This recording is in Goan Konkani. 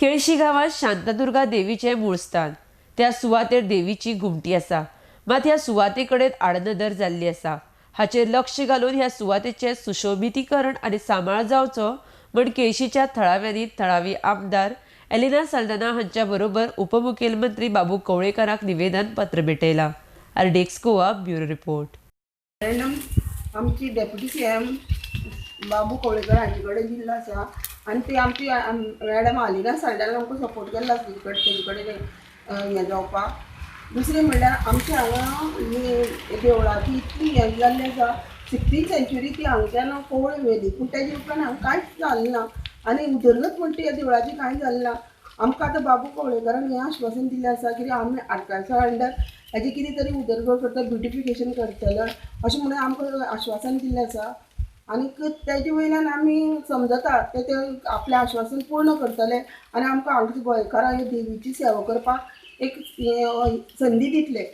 केळशी गांवांत शांतादुर्गा देवीचें मूळ स्थान. त्या सुवातेर देवीची घुमटी आसा, मात ह्या सुवाते कडेन आडनदर जाल्ली आसा. हाचेर लक्ष घालून ह्या सुवातेचें सुशोभितीकरण आनी सांबाळ जावचो म्हण केळशीच्या थळाव्यांनी थळावी आमदार एलिना साल्दाना हांच्या बरोबर उपमुखेलमंत्री बाबू कवळेकाराक निवेदन पत्र भेटयलां. RDX Goa bureau report. Madam, आमची डेप्युटी सीएम बाबू कवळेकर हांचे कडेन दिल्लो आसा आनी ती आमची मॅडम आलिना साल्दाना आमकां सपोर्ट केल्लो आसा तेजे कडेन हें जावपाक. दुसरें म्हणल्यार आमच्या हांगा ही देवळाची इतली हें जाल्ली आसा, 16 सेंच्युरी ती हांगच्यान कवळी व्हेली, पूण तेजे उपरांत हांगा कांयच जालें ना आनी उदरगत म्हणटा ह्या देवळाची कांय जालें ना. आमकां आतां बाबू कवळेकरान हें आश्वासन दिल्लें आसा की आमी आर्कायव्सा अंडर हेजी कितें तरी उदरगत करता, ब्युटिफिकेशन करतले अशें म्हणून आमकां आश्वासन दिल्लें आसा. आनीक तेजे वयल्यान आमी समजतात ते ते आपलें आश्वासन पूर्ण करतले आनी आमकां हांगच्या गोंयकारांक हे देवीची सेवा करपाक एक संदी दितले.